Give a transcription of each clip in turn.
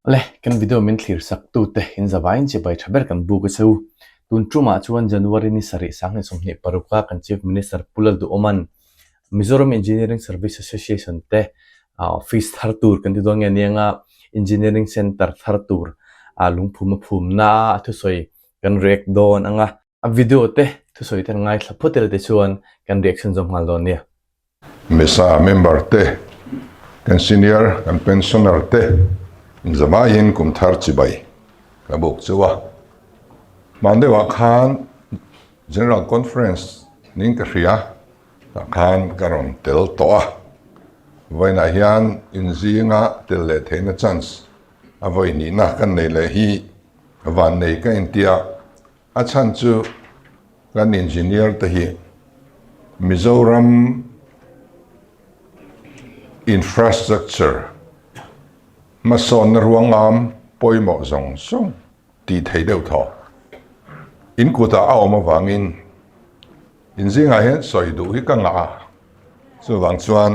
Le, kan video min thlir sak tute in zavaiin chibai tha ber kan buk a che u. Tun tumah chuan January ni sarih 2026 a kan Chief Minister Pu Lalduhawma'n Mizoram Engineering Service Association te office thar tur kan ti dawn nge aniang a, Engineering Centre thar tur lungphum a phumna a thusawi kan react dawn ang a. A video te thusawi te an ngaithla phawt ila te chuan kan reaction zawm nghal dawn nia. Mesa member te, kan senior, kan pensioner te inzamaiin kum thar chibai ka buk chu a. Hman deuhah khan General Conference ning ka hria tah khan ka rawn tel tawh a. Vawiinah hian inzinga tel leh theihna chance a vawi hnihna kan nei leh hi vannei ka intia. A chhan chu kan engineer te hi Mizoram infrastructure hmasawnna ruangam pawimawh zawng zawng tih thei deuh thaw in kutah a awm avangin in zingah hian sawi duh hi ka ngah a, chuvang chuan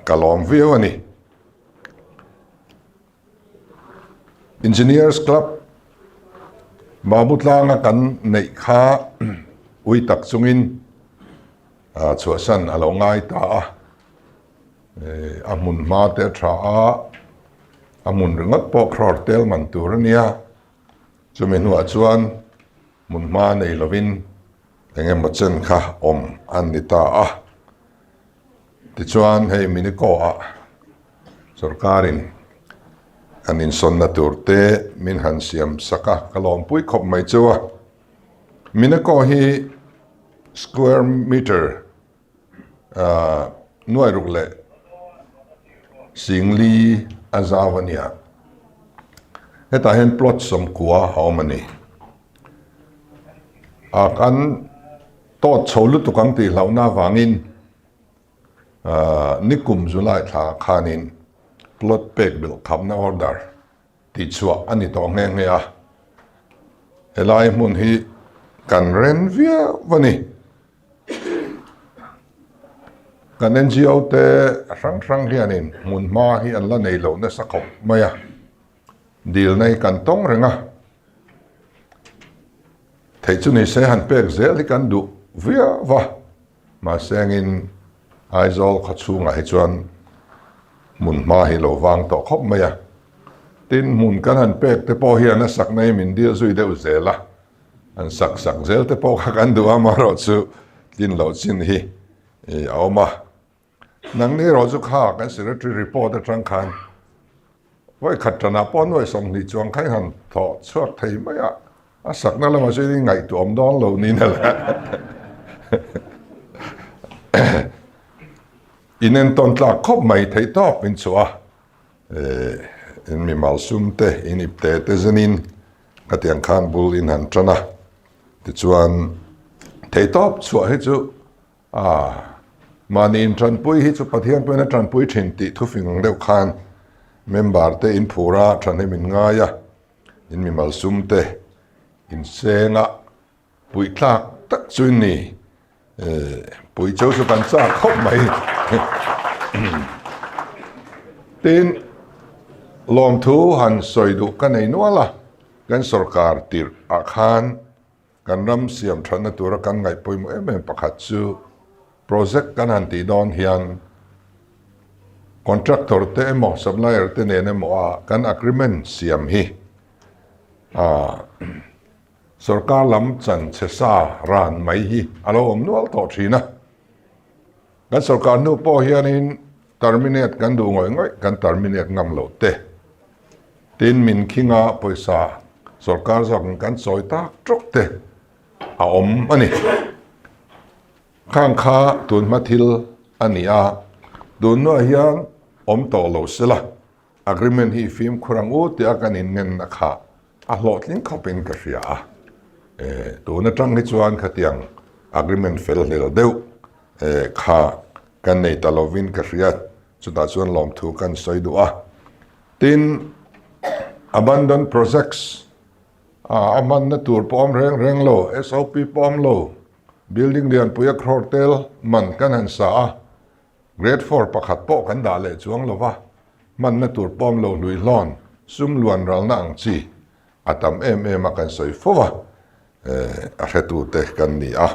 ka lawm viau a ni. Engineers Club Babu tlanga kan neih kha ui tak chungin chhuahsan a lo ngai ta a, a hmun hma te a tha a, a hmun ringawt pawh crore tel man tur a nia, chumi hnuah chuan hmun hma nei lovin eng emaw chen kha awm a ni ta a. Tichuan hei Miniko-ah sorkarin an insawnna tur te min han siam sak a, ka lawmpui khawp mai chu a. Miniko hi square meter nuai ruk leh singli a zau a nia. Hetah hian plot 90 a awm a ni. A kan tawt chho lutuk ang tih hlauhna avangin nikum July thla khanin plot pek belh khapna order tihchhuah a ni tawh nghe nghe a. Helai hmun hi kan ren viau a ni. Kan NGO te hrang hrang hianin hmun hma hi an la nei lo nasa khawp mai a. Dilna hi kan tawng reng a, theih chu ni se han pek zel hi kan duh viau va, mahse angin Aizawl khaw chhungah hi chuan hmun hma hi lo vang tawh khawp mai a, tin hmun kan han pek te pawh hian a sakna hi min dil zui deuh zel a, an sak sak zel te pawh kha kan duh a, amaherawh chu tlin loh chin hi a awm a. Nangni erawh chu kha kan secretary report atang khan vawi khat tanah pawh nuai 20 chuang kha i han thawh chhuak thei mai a, a sakna lamah chuan i ngaihtuahawm dawn lo niin a la in entawn tlak khawp mai theih tawp in chhuah a, in mimal sum te in ip te te zenin khatiang khan bul in han tan a, tichuan theih tawp chhuah hi chu A, mahni intanpui hi chu Pathian pawhin a tanpui thin tih thufing ang deuh khan member te in phur a, thahnem in ngai a, in mimal sum te in seng a, puih tlak tak chu in ni. Puih cheu chu kan chak khawp mai. Tin, lawmthu han sawi duh ka nei nual a, kan sorkar tirh ah khan Kan ram siam thatna tura kan ngaih pawimawh em em pakhat chu project kan han tih dawn hian contractor te emaw supplier te nen emaw a kan agreement siam hi sorkar lam chan chhe sa ran mai hi a lo awm nual tawh thin a. Kan sorkar hnu pawh hianin terminate kan duh ngawih ngawih kan terminate ngam loh te. Tin, min khinga pawisa sorkar zawkin kan chawi tak tawk te a awm a ni. Khang kha tun hma thil a ni a, tun hnuah hian awm tawh lo sela, agreement hi fimkhur ang u tia kan inngenna kha a hlawhtling khawpin ka hria a. Tun atang hi chuan khatiang agreement fel hlel deuh kha kan nei ta lovin ka hria, chutah chuan lawmthu kan sawi duh a. Tin, abandoned projects a hmanna tur pawh awm reng reng lo, SOP pawh awm lo, building lianpui a crore tel man kan han sa a, grade four pakhat pawh kan dah leh chuang lo va. Hmanna tur pawm lo hlui hlawn, sum luan ralna ang chi a tam em em a kan sawi fo a, a hretute kan ni a.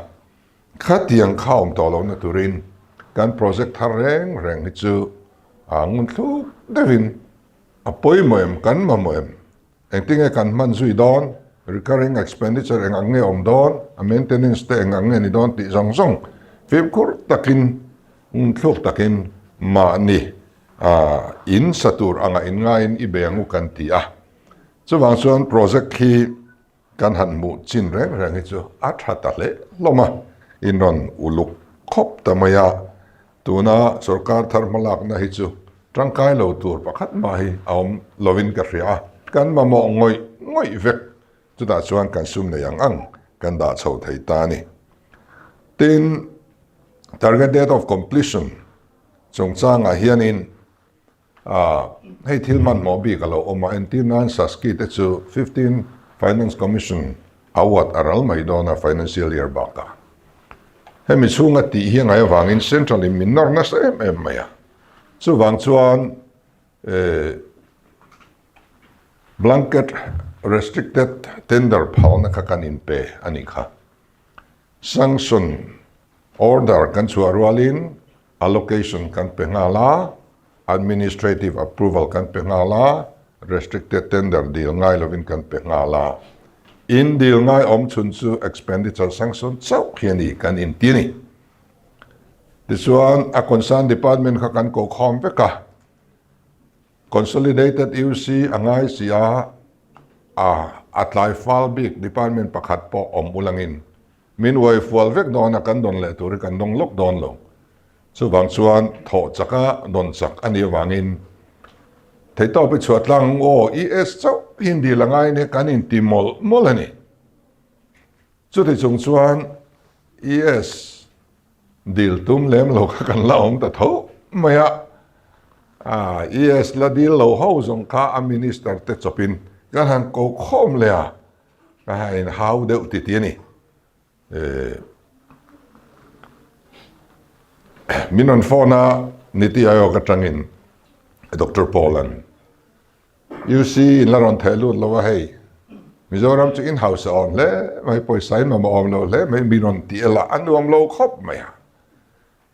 Khatiang kha awm tawh lohna turin kan project thar reng reng hi chu a ngun thluk deuhin a pawimawh em, kan mamawh em? Engtinge kan hman zui dawn? Recurring expenditure eng ang nge awm dawn? A maintenance te eng ang nge ni dawn tih zawng zawng fimkhur takin, ngun thluk takin mahni in sa tur anga in ngaiin i bei ang u kan ti a. Chuvang chuan project hi kan han hmuh chin reng reng hi chu a tha ta hle hlawm a, in rawn uluk khawp ta mai a. Tuna sorkar thar hmalakna hi chu tangkai lo tur pakhat mah hi a awm lovin ka hria a, kan mamawh ngawih ngawih vek chutah chuan kan sum nei ang ang kan dah chho thei ta a ni. Tin, target date of completion chungchangah hianin A, hei thil hmanhmawh bik a lo awm a, entir nan Saski te chu 15 Finance Commission award a ral mai dawn a financial year bakah. Hemi chhunga tih hi a ngaih avangin Central in min nawr nasa em em mai a. Chuvang chuan eh blanket restricted tender phalna kha kan inpe a nih kha. Sanction order kan chhuah rualin allocation kan pe nghal a, administrative approval kan pe nghal a, restricted tender dil ngai lovin kan pe nghal a. In dil ngai awm chhun chu expenditure sanction chauh hi a ni kan inti a ni. Tichuan a concern department kha kan kokhawm vek a, Consolidated UC a ngai si a, a a tlai fal bik department pakhat pawh awm ulangin min uai fual vek dawn a, kan dawn leh tur hi kan dawng lawk dawn lo. Chuvang chuan thawh chaka dawn chak a nih avangin theihtawp i chhuah tlang ang aw, ES chauh hi dil a ngai nia kan inti mawlh mawlh a ni. Chuti chung chuan ES Dil tum lem lo kha kan la awm ta tho mai a, ES la dil lo ho zawng kha a minister te chawpin kan han ko khawm leh a, ka han inhau deuh ti ti a ni. Min rawn phone a, Niti Aayog atangin Doctor Paul-a'n UC in la rawn theh lut lo a hei, Mizoram chu in hausa awm hle mai, pawisa in mamawh awm lo hle mai, mi rawn tih elah a nuam lo khawp mai a.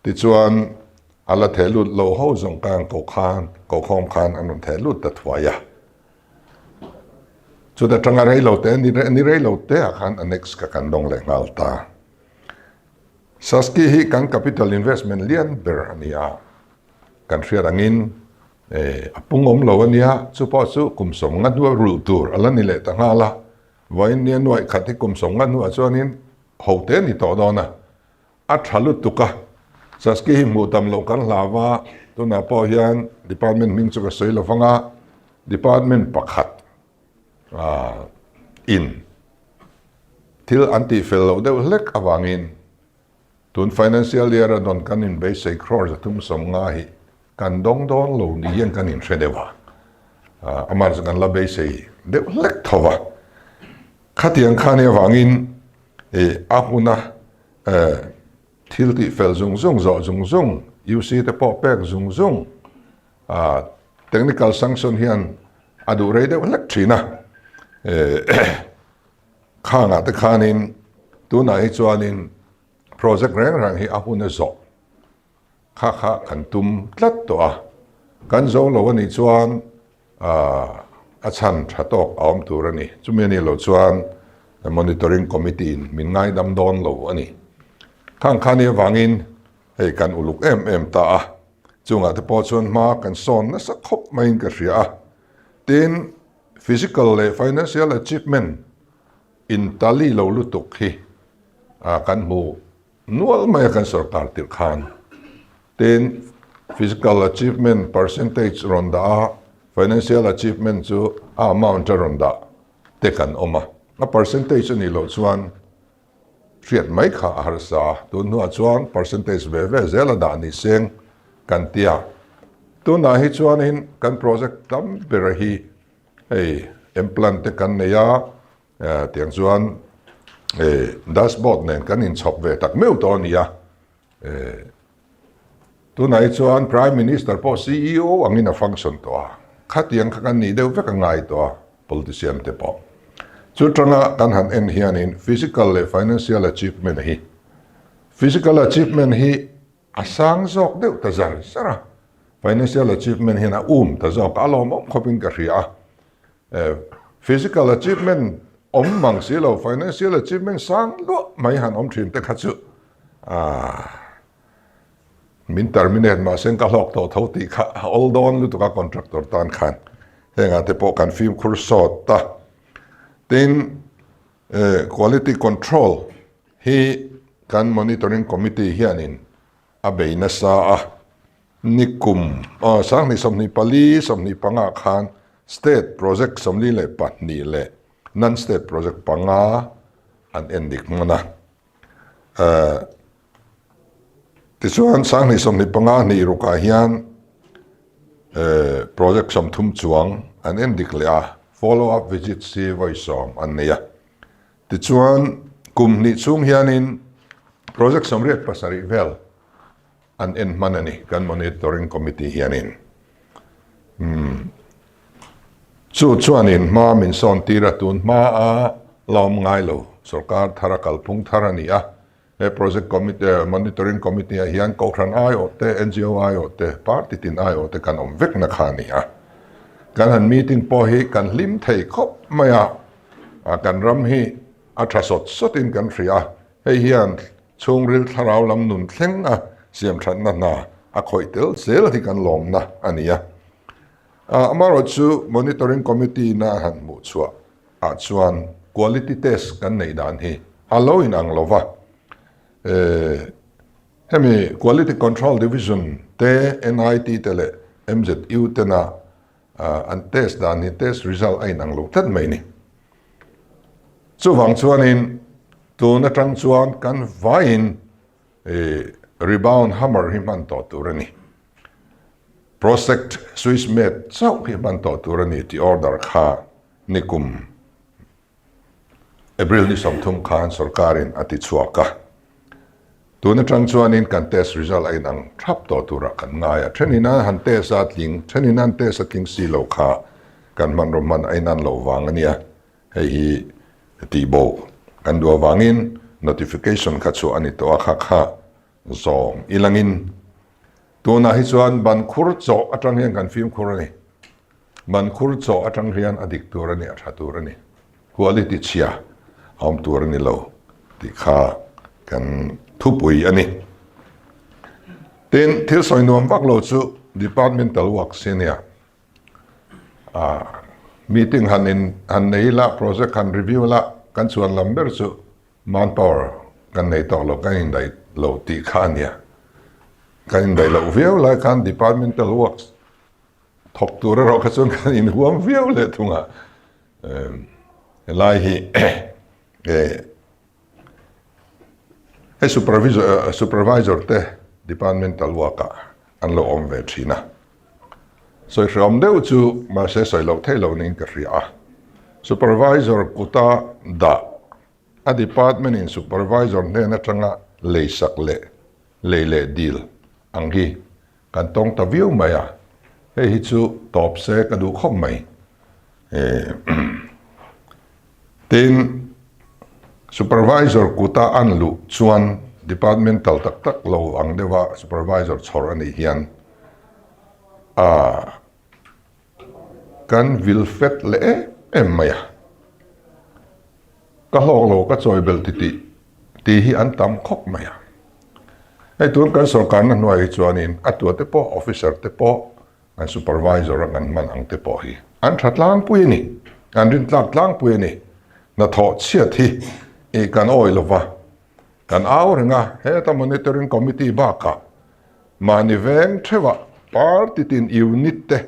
Tichuan a la theh lut lo ho zawng khan koh khan, kohkhawm khan an rawn theh lut ta thuai a. Chuta tanga rei lo te, ni rei lo te ah khan annex ka kan dawng leh nghal ta. Saski hi kan capital investment lian ber a ni a, kan hriat angin A pung awm lo a nia, chu pawh chu kum sawmnga hnua rulh tur a la ni leh ta nghal a, vawiin nia nuaih khat hi kum sawmnga hnuah chuanin ho te a ni tawh dawn a, a tha lutuk a, Saski hi hmuh tam loh kan hlau a, tunah pawh hian department hming chu ka sawi lo vang a, department pakhat in thil an tihfel loh deuh hlek avangin Tun financial year a dawn kan inbeisei crore 350 hi kan dawng dawn lo ni hian kan inhre deuh a, amah chu kan la beisei deuh hlek tho va. Khatiang kha nia vangin a huna thil tih fel zung zung zawh zung zung, UC te pawh pek zung zung, technical sanction hian a duh rei deuh hlek thin a. Khangah te khanin tunah hi chuanin project reng reng hi a hun a zawh kha kha kan tum tlat tawh a, kan zo lo a nih chuan a chhan tha tawk a awm tur a ni. Chumi a nih loh chuan monitoring committee in min ngaidam dawn lo a ni. Khang kha nih avangin hei kan uluk em em ta a, chungah te pawh chuan hma kan sawn nasa khawp maiin ka hria a, tin Physical leh financial achievement in tali lo lutuk hi kan hmu nual mai a kan sorkar tirh khan. Tin, physical achievement percentage rawn dah a, financial achievement chu a amount a rawn dah te kan awm a. A percentage a nih loh chuan hriat mai kha a harsa a, tun hnuah chuan percentage ve ve zel a dah ni seng kan ti a. Tunah hi chuanin kan project tam ber hi hei implant te kan nei a, tiang chuan dashboard nen kan inchhawp ve tak meuh tawh a ni a. Tunah hi chuan Prime Minister pawh ceo angin a function tawh a, khatiang kha kan nih deuh vek a ngai tawh a politician te pawh. Chu tanga kan han en hianin physical leh financial achievement hi physical achievement hi a sang zawk deuh ta zar zar a, financial achievement hian a um ta zawk a, a lawmawm khawpin ka hria a. Physical achievement awm mang si lo, financial achievement sang luah mai han awm thin te kha chu min terminate mahse ka hlawk tawh tho tih kha a awl dawn lutuk a contractor tan khan hengah te pawh kan fimkhur sawt a. Tin, quality control hi kan monitoring committee hianin a bei nasa a, nikum 2024, 25 khan state project 42 leh non-state project panga an en dik hman a. Tichuan 2025 hnih rukah hian project 30 chuang an en dik leh a, follow up visits hi vawi sawm an nei a. Tichuan, kum hnih chhung hianin project 87 vel an en hman a ni, kan monitoring committee hianin. Umm, chu chuanin hma min sawn tir a, tun hma a la awm ngai lo, sorkar thar a kalphung thar a ni a, He project committee, monitoring committee ah hian Kohhran aiawh te, NGO aiawh te, party tin aiawh te kan awm vekna kha a ni a. Kan han meeting pawh hi kan hlim thei khawp mai a, kan ram hi a tha sawt sawtin kan hria a, hei hian chhungril thlarau lam nun thleng a siamthatna hna a khawih tel zel hi kan lawmna a ni a. Amaherawhchu monitoring committee na han hmuh chhuah ah chuan quality test kan neih dan hi a lo inang lo va. Hemi Quality Control Division te, NIT te leh MZU tena an test dan hi test result a inang lo tlat mai ni. Chuvang chuanin tun atang chuan kan vaiin rebound hammer hi hman tawh tur a ni. Prosect Swiss made chauh hi hman tawh tur a ni tih order kha Nikum April ni 30 khan sorkarin a ti chhuak a, tun atang chuanin kan test result a inang thap tawh turah kan ngai a, thenin an han test a tling, thenin an test a tling si lo kha kan hmanraw hman a inan loh vang a nia, hei hi tihbo kan duh avangin notification kha chhuah a ni tawh a, kha kha zawm ilangin tunah hi chuan ban khur chawh atang hian kan fimkhur a ni. Ban khur chawh atang hian a dik tur a ni, a tha tur a ni. Quality chhia a awm tur a ni lo tih kha kan thupui a ni. Tin, thil sawi nuam vak lo chu departmental works hi a nia. Meeting han in han nei ila, project han review ila, kan chuan lam ber chu manpower kan nei tawh lo, kan indaih lo tih kha a nia. Kan indaih loh viau lai khan departmental works Thawk tur erawh kha chuan kan inhuam viau leh thung a, helai hi hei supervisor supervisor te departmental work ah an lo awm ve thin a, sawi hreawm deuh chu mahse sawi loh theih loh niin ka hria a, supervisor kuta dah a department in supervisor hnen atanga leisak leh lei leh dil ang hi Kan tawng ta viau mai a, hei hi chu tawp se ka duh khawp mai. Tin, supervisor kuta an luh chuan departmental tak tak lo ang deuha supervisor chhawr a nih hian a Kan vil fet leh em em mai a, ka hlawk lo ka chawi belh titih tih hi an tam khawp mai a. Hei tun kan sorkarna hnuai hi chuanin a tua te pawh officer te pawh an supervisor a kan hman ang te pawh hi an tha tlangpui a ni, an rintlak tlangpui a ni. Hnathawh chhiat hi ih kan awih lova kan au reng a, heta monitoring committee bakah Mahni veng theuhah party tin unit te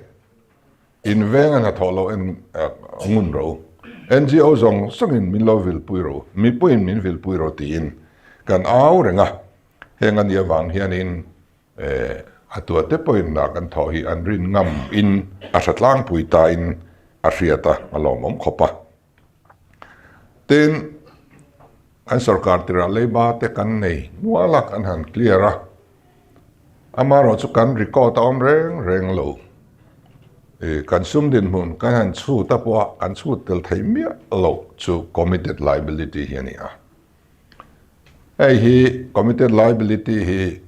in veng a hnathawh lo en ngun ro. NGO zawng zawngin min lo vilpui ro, mipuiin min vilpui ro tiin kan au reng a. Heng a nih avang hianin a tuate pawhin hna kan thawh hi an rin ngam in a hra tlangpui ta in a hriat a, a lawmawm khawp a. Tin, an sorkar tirah leiba te kan nei nual a, kan han clear a. Amaherawhchu kan record a awm reng reng lo. I kan sum dinhmun kan han chhut a pawh a kan chhut tel thei miah loh chu committed liability hi a ni a. Hei hi committed liability hi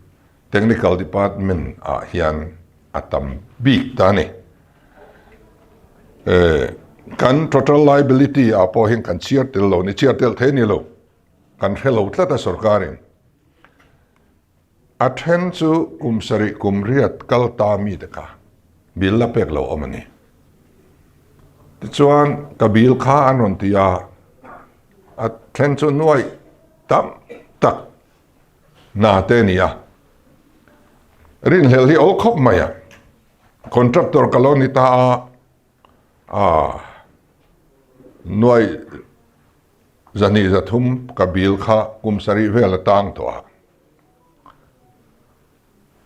technical department ah hian a tam bik ta a ni. Kan total liability ah pawh hian kan chhiar tel lo ni, chhiar tel thei a ni lo, kan hre lo tlat a sorkarin. A then chu kum sarih kum riat kal ta mi te kha bill la pek lo awm a ni. Tichuan ka bill kha an rawn ti a, a then chu nuaih tam tak hna te a ni a. Rinhlelh hi awl khawp mai a, contractor ka lo ni ta a, aa nuaih 2 3 ka bill kha kum sarih vel a tang tawh a.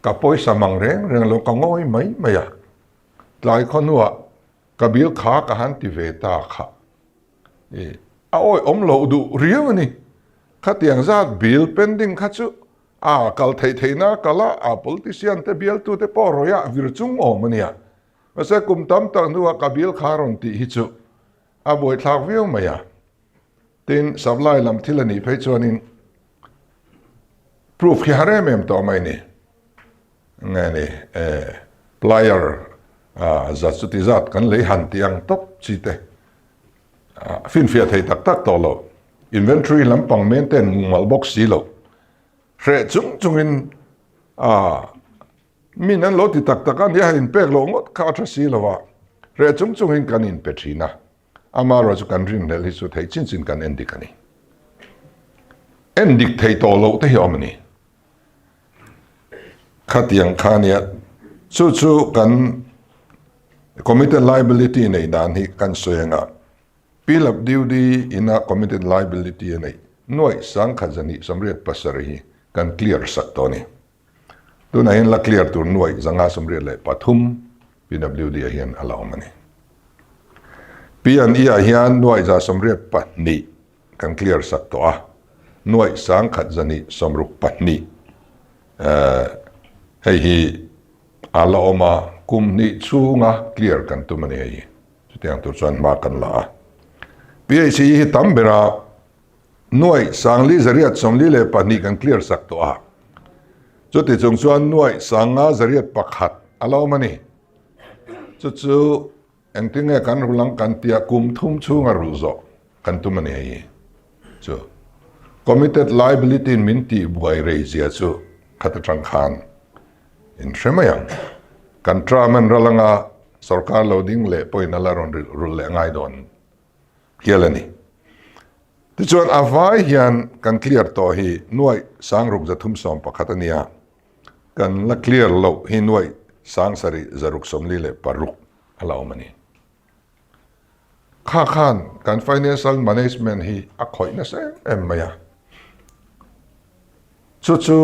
Ka pawisa mang reng reng lo ka ngawi mai mai a, tlai khaw hnuah ka bill kha ka han ti ve ta kha. I a awi awm loh duh riau a ni. Khatiang zat bill pending kha chu a kal theih theihna a kal a, a politician te bialtu te pawh rawih a vir chung awm a nia. Mahse kum tam tak hnuah ka bill kha rawn tih hi chu a buaithlak viau mai a. Tin, supply lam thil a nih phei chuanin proof khi har em em tawh mai ni. Nge ni, eh, plier zat chuti zat kan lei han tih ang tawp chi te finfiah thei tak tak tawh lo. Inventory lampang maintain mumal bawk si lo. Hreh chung chungin min an lo ti tak tak a nia, hei inpek loh ngawt kha a tha si lo a, hreh chung chungin kan inpe thin a. Amaherawh chu kan rinhlelh hi chu theih chin chin kan en dik a ni. En dik thei tawh loh te hi a awm a ni. Khatiang kha nia, chu chu kan committed liability neih dan hi kan sawi anga PWD ina committed liability a neih nuaih 10,287 hi kan clear sak tawh a ni. Tunah hian la clear tur nuaih 583 PWD ah hian a la awm a ni. P&E ah hian nuaih 182 kan clear sak tawh a, nuaih 10,162 hei hi a la awm a, kum hnih chhunga clear kan tum a ni hei hi. Chutiang tur chuan hma kan la a. PHE hi tam bera Nuaih sangli zariat 42 kan clear sak tawh a, chuti chung chuan nuaih sanga zariat pakhat a lo awm a ni. Chu chu engtin nge kan rul ang kan tia kum thum chhunga rul zawh kan tum a ni hei chu. Committed liability in min tih buai rei zia chu khat atang khan in hre mai ang. Kan term an ral anga sorkar lo ding leh pawhin a la rawn rul leh ngai dawn. Hial a ni. Tichuan a vai hian kan clear tawh hi nuaih sangruk 311 a nia, kan la clear loh hi nuaih 7646 a la awm a ni. Kha khan kan financial management hi a khawih nasa em em mai a. Chu chu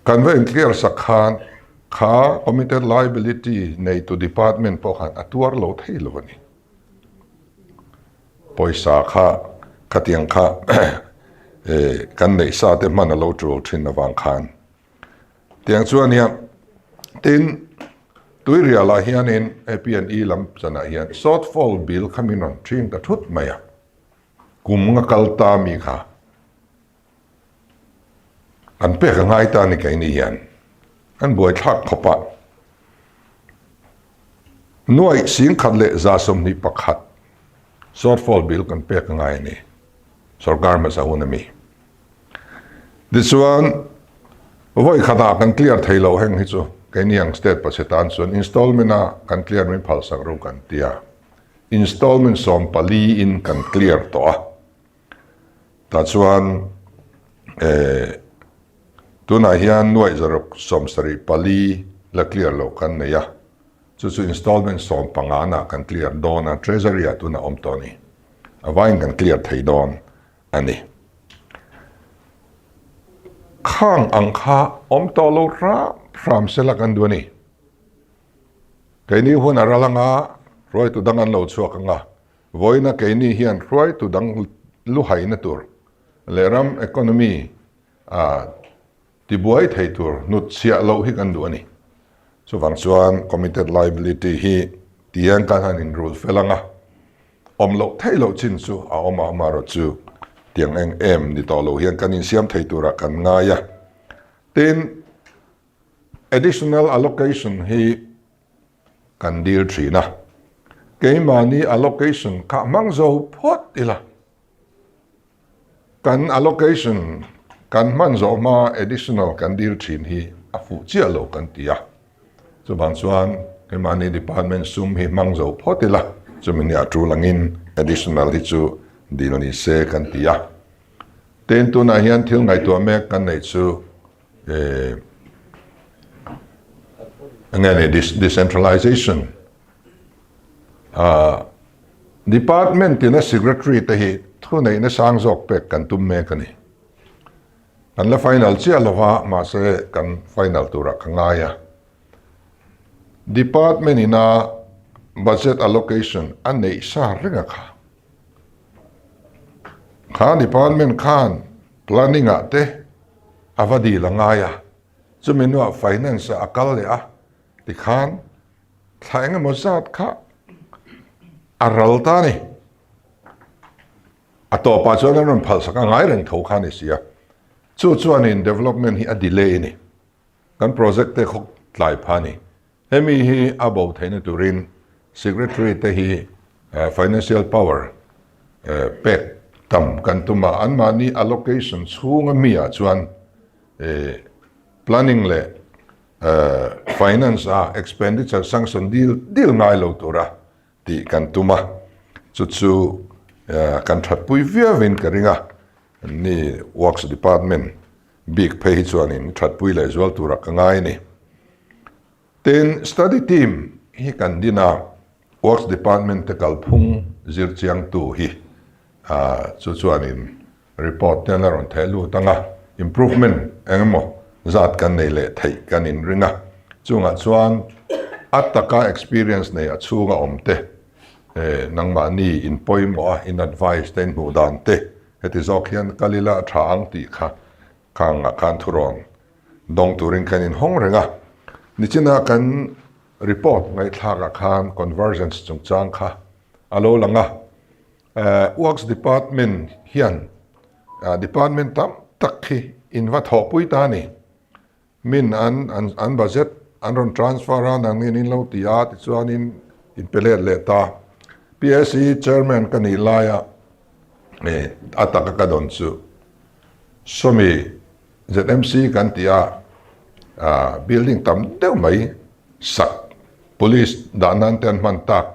kan va in clear sak khan kha committed liability neitu department pawh khan a tuar lo thei lo a ni. Pawisa kha khatiang kha kan neih sa te hman a lo tul thin avang khan tiang chuan hian tin tuirial ah hianin A P and E lam chanah hian shortfall bill kha min rawn thin ta thut mai a kum nga kal ta mi kha. An pek a ngai ta ni keini hian an buaithlak khawp a, nuaih 1121 shortfall bill kan pek a ngai a ni, sorkar hmasa hun a mi. Tichuan, vawi khatah kan clear thei lo heng hi chu keini ang state pachhe tan chuan installment a kan clear min phalsak ru kan ti a, installment 14 in kan clear tawh a. Tah chuan eh tunah hian nuaih zaruk 74 la clear loh kan nei a, chu chu installment 15 na kan clear dawn a, treasury ah tunah awm tawh a ni. A vaiin kan clear thei dawn a ni. Khang ang kha awm tawh lo hram hram sela kan duh a ni. Keini hun a ral anga hruaitu dang an lo chhuak anga Vawiina keini hian hruaitu dang luhaina tur leh ram economy a Tibuai thei tur hnut chhiah loh hi kan duh a ni. Chuvang chuan committed liability hi tiang kan han inrul fel ang a, awm loh theih loh chin chu a awm a, amaherawh chu tiang eng em ni tawh lo hian kan insiam thei turah kan ngai a. Tin, additional allocation hi kan dil thin a, keimahni allocation kha hmang zo phawt ila. Kan allocation kan hman zawh hma additional kan dil thin hi a fuh chiah lo kan ti a. Chuvang chuan keimahni department sum hi hmang zo phawt ila, chumi nia tul angin additional hi chu dil ni se kan ti a. Tin, tunah hian thil ngaihtuah mek kan neih chu eh enge ni decentralization ah Department ina Secretary te hi thuneihna sang zawk pek kan tum mek a ni. Kan la final chiah lo va, mahse kan final turah ka ngai a. Department ina budget allocation a neih sa reng a kha. Kha department khan planning ah te a va dil a ngai a, chumi hnuah finance ah a kal leh a, tikhan Thla eng emaw zat kha a ral ta a ni. A tawpah chuan an rawn phalsak a ngai reng tho kha a ni si a. Chu chuanin development hi a delay a ni. Kan project te khawk tlai pha a ni. Hemi hi a bo theihna turin secretary te hi financial power pek tam kan tum a. Anmahni allocation chhunga mi ah chuan planning leh Finance a expenditure sanction dil dil ngai lo tura tih kan tum a, chu chu kan thatpui viauin ka ring a, ni Works Department bik phei hi chuanin thatpui leh zual tura ka ngai a ni. Tin, study team hi kan din a, Works Department te kalphung zir chiangtu hi chu chuanin Report te an la rawn theh lut ang a, improvement eng emaw zat kan nei leh theih kan inring a, chungah chuan a taka experience nei a chhunga awm te, nangmahni in pawimawh a, in advice te, in hmuh dan te heti zawk hian kal ila a tha ang tih kha khangah khan thurawn dawng turin kan inhawng reng a. Nichina kan report ngaihthlakah khan convergence chungchang kha a lo lang a. Works Department hian department tam tak hi in va thawhpui ta a ni. Min an an budget an rawn transfer a, nangin in lo ti a tichuanin in pe let leh ta. PSC Chairman ka nih laia a taka ka dawn chu sawmi ZMC kan ti a, building tam deuh mai sak police dah nan te an hman tak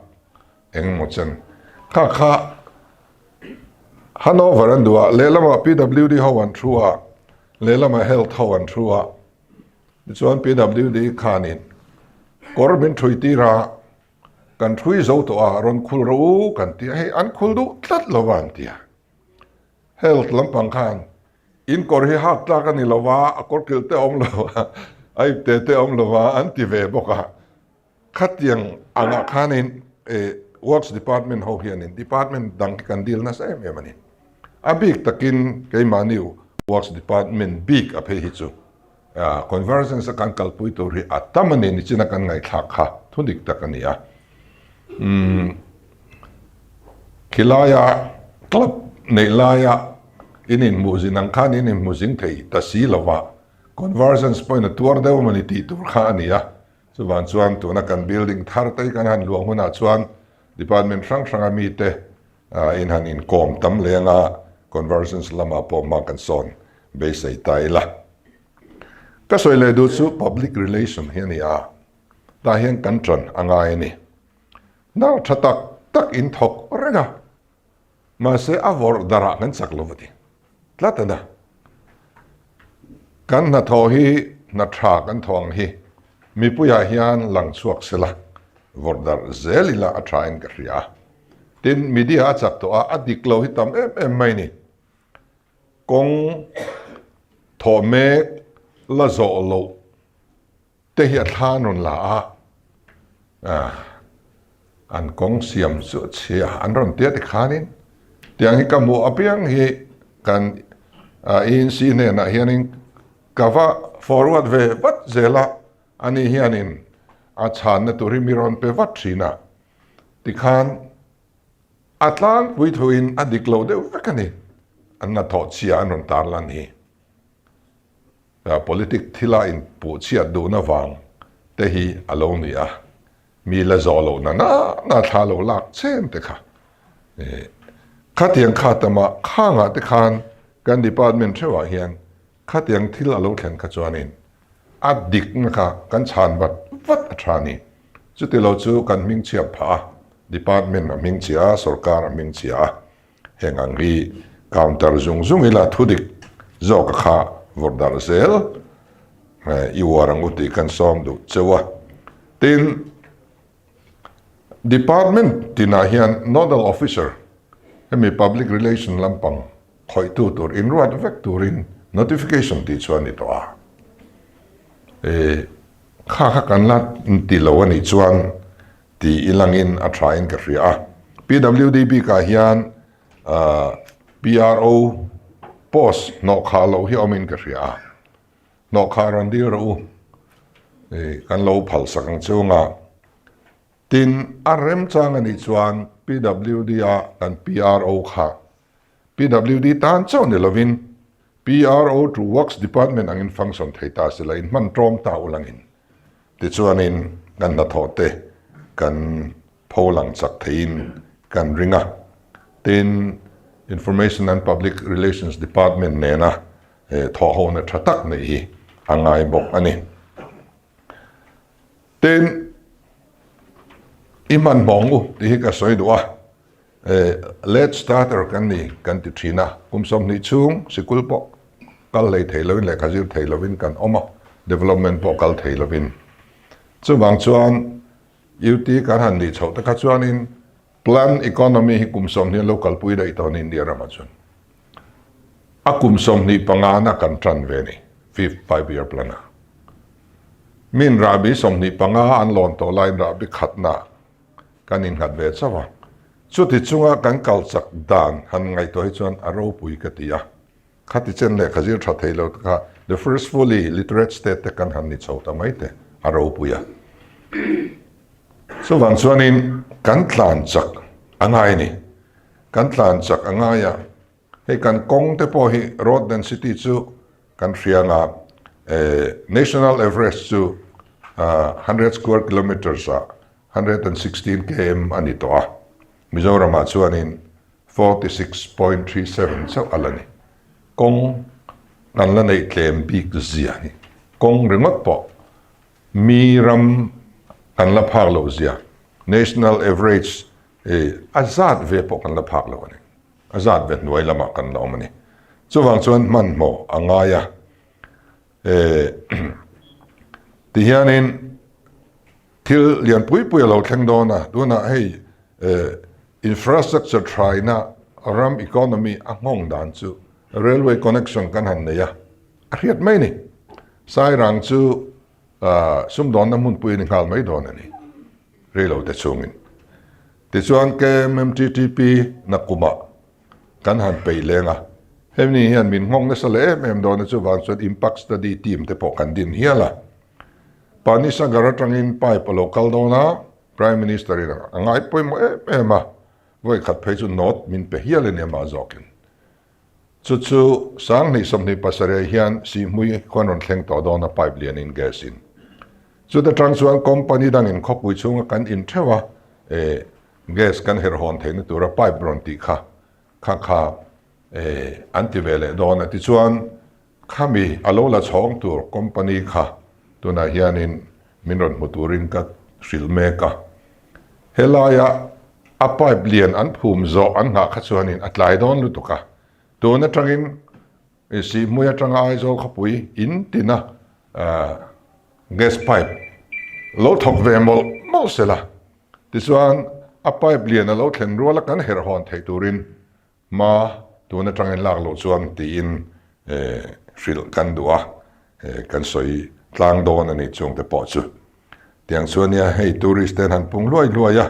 Eng maw chen? Kha kha Hanover an duh a, lehlamah PWD ho an thu a, lehlamah Health ho an thu a. Tichuan PWD khanin kawr min thui tir a, kan thui zo tawh a, rawn khul rawh u kan ti a, hei an khul duh tlat lo va an ti a. Health lampang khan in kawr hi hak tlak a ni lo va, a kawr kilh te a awm lo va, a ipte te a awm lo va an ti ve bawk a. Khatiang angah khanin Works Department ho hianin department dang hi kan deal nasa em em a ni. A bik takin keimahni Works Department bik a phei hi chu convergence a kan kalpui tur hi a tam a ni nichina kan ngaihthlak kha thu dik tak a ni a. Umm khilaia club neih laia in inhmuh zin ang khan in inhmu zing thei ta si lova convergence pawhin a tuar deuh a mawni tih tur kha a ni a. Chuvang chuan tuna kan building thar te hi kan han luah hunah chuan department hrang hranga mite in han inkawm tam leh anga convergence lamah pawh hma kan sawn beisei ta ila. Ka sawi leh duh chu public relation hi a ni a, tah hian kan ṭan a ngai a ni. Hnar ṭha tak tak in thawk reng a, Mahse a vawrh darah kan chak lo va ti tlat a na. Kan hnathawh hi hna tha kan thawh ang hi mipuiah hian lang chhuak sela vawrh darh zel ila a tha in ka hria a. Tin, media a chak tawh a, a dik lo hi tam em em mai ni. Kawng thawh mek la zawh loh Te hi a thla an rawn la a, an kawng siam chu a chhia an rawn tia tikhanin tiang hi ka hmuh apiang hi kan ANC hnenah hianin Ka va forward ve vat zel a, ani hianin a chhanna tur hi mi rawn pe vat thin a, tikhan a tlangpui thuin a dik lo deuh vek a ni, an hnathawh chhia an rawn tarlan hi. Politic thila inpuh chhiat duhna vang te hi a lo ni a, mi la zawh loh na na na thla lo lak chen te kha. Khatiang kha tama khangah te khan kan department theuhah hian khatiang thil a lo thlen kha chuanin a dikna kha kan chhan vat vat a tha ni. Chuti lo chu kan hmingchhiat phah a, department a hmingchhia a, sorkar a hmingchhia a. Heng ang hi counter zung zung ila thudik zawk a kha vawrh darh zel i uar ang u tih kan sawm duh cheu a. Tin, Department tinah hian Nodal Officer hemi Public Relation lampang khawihtu tur inruat vek turin notification tih chu a ni tawh a. Kha kha kan la ti lo a nih chuan Ti ilangin a thain ka hria a. PWD bikah hian PRO post hnawhkhah loh hi awmin ka hria a. Hnawhkhah rawn dil rawh u. Kan lo phalsak ang chunga. Tin, a remchang a nih chuan PWD-a kan PRO kha PWD tan chauh ni lovin PRO to Works Department angin function thei ta sela inhman tlawm ta ulangin Tichuanin kan hnathawh te kan pho lang chak theiin kan ring a. Tin, Information and Public Relations Department nena thawhhona tha tak neih hi a ngai bawk a ni. Tin, i hmanhmawh ngu tih hi ka sawi duh a. Late starter kan ni kan ti thin a, kum 20 chhung sikul pawh kal hlei thei lovin lehkha zir thei lovin kan awm a, development pawh kal thei lovin. Chuvang chuan UT kan han nih chhoh te kha chuanin plan economy hi kum 20 an lo kalpui daih tawh a ni India ramah chuan. A kum 25 na kan tan ve a ni, fifth five year plan a. Min rahbi 25 an lawn tawh laiin rahbi khatna Kan innghat ve chauh a, chuti chunga kan kal chak dan han ngaihtuah hi chuan a ropui ka ti a. Khati chen lehkha zir tha thei lo te kha the first fully literate state te kan han ni chho ta mai te a ropui a. Chuvang chuanin kan tlan chak a ngai a ni. Kan tlan chak a ngai a, hei kan kawng te pawh hi road density chu kan hria nga national average chu 100 square kilometres ah 116 km a ni tawh a, Mizoramah chuanin 46.37 chauh a la ni. Kawng kan la neih tlem bik zia hi kawng ringawt pawh mi ram kan la phak loh zia, national average a zat ve pawh kan la phak lo a ni. A zat ve hnuai lamah kan la awm a ni. Chuvang chuan hmanhmawh a ngai a, tihianin Thil lian pui pui a lo thleng dawn a, tunah hei infrastructure thaina ram economy a nghawng dan chu railway connection kan han nei a, a hriat mai ni. Sairang chu sumdawnna hmunpui a ni nghal mai dawn a ni, reilo te chhungin. Tichuan KMMTTP nakumah kan han peih leng a, hemi hian min nghawng nasa leh em em dawn a, chuvang chuan impact study team te pawh kan din hial a. Panisagar atangin pipe a lo kal dawn a, Prime Minister in a ngai pawimawh em em a, vawi khat phei chu note min pe hial a ni amah zawkin. Chu chu 2027 hian Sihhmui khuan rawn thleng tawh dawn a pipe lianin gas in. Chuta tang chuan company dangin khawpui chhunga kan in theuh a, eh, gas kan herhawn theihna tura pipe rawn tih kha kha kha, eh, an ti ve leh dawn a. Tichuan Khami a lo la chhawng tur company kha tunah hianin min rawn hmu turin ka hrilh mek a. Helaia a pipe lian an phum zawh an nghah kha chuanin a tlai dawn lutuk a. Tun atangin Sihhmui atanga Aizawl khawpui in tina gas pipe lo thawk ve mawlh mawlh sela. Tichuan a pipe lian a lo thlen ruala kan herh hawn theih turin Hma tun atangin lak loh chuan tiin hrilh kan duh a, kan sawi tlang dawn a nih chungte pawh chu. Tiang chuan nia hei tourist ten han pung hluai hluai a,